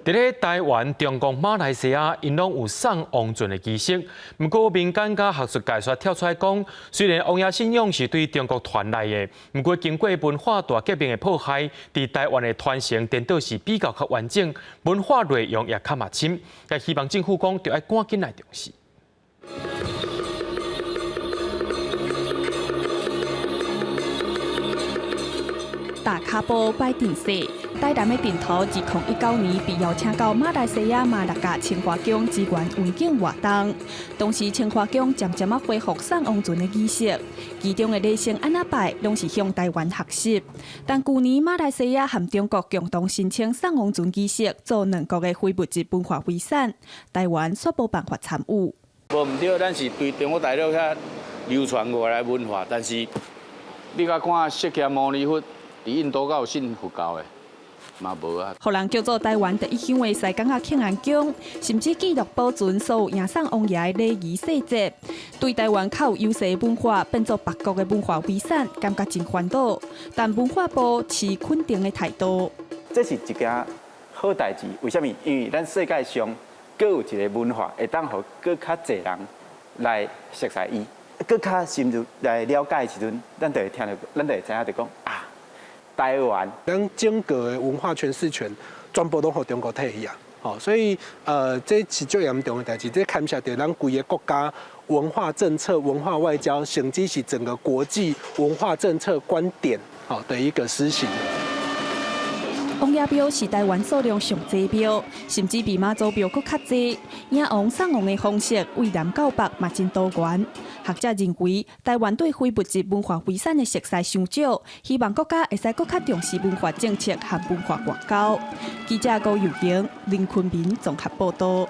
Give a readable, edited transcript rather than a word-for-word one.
佇咧台灣、中國、馬來西亞，𪜶攏有送王船的儀式。毋過民間佮學術界煞跳出來講，雖然王爺信仰是對中國傳來的，毋過經過文化大革命的破壞，佇台灣的傳承顛倒是比較較完整，文化內容也較嘛深。也希望政府講，著愛趕緊來重視。踏跤步擺陣勢，台南的陣圖，2019年被邀請到馬來西亞馬六甲清華宮支援文景活動。當時清華宮漸漸仔恢復送王船的儀式，其中的禮成按怎拜，攏是向台灣學習。但舊年馬來西亞和中國共同申請送王船儀式做兩國的非物質文化遺產，台灣煞無辦法參與。無毋對，咱是對中國大陸遐流傳過來文化，但是你共看釋迦牟尼佛。佇印度敢有信佛教的，嘛無啊。予人叫做台灣第一香的西港仔慶安宮，甚至記錄保存所有迎送王爺的禮儀細節，對台灣較有優勢的文化變做別國的文化遺產，感覺真煩惱。但文化部持肯定的態度。這是一件好代誌，為啥物？因為咱世界上閣有一个文化會當予閣較濟人來熟似伊，閣較深入來了解的時陣，咱就會聽著，咱就會知影就講啊。台灣，咱整個的文化詮釋權全部攏予中國提去啊！吼，所以這是足嚴重的代誌，這牽涉著咱規个國家文化政策、文化外交，甚至是整個國際文化政策觀點吼的一個施行。王爺廟是台灣數量上濟廟，甚至比媽祖廟閣較濟。迎王送王的方式，對南到北嘛真多元。學者認為，台灣對非物質文化遺產的熟似傷少，希望國家會使閣較重視文化政策和文化外交。記者高玉瑩、林坤明綜合報道。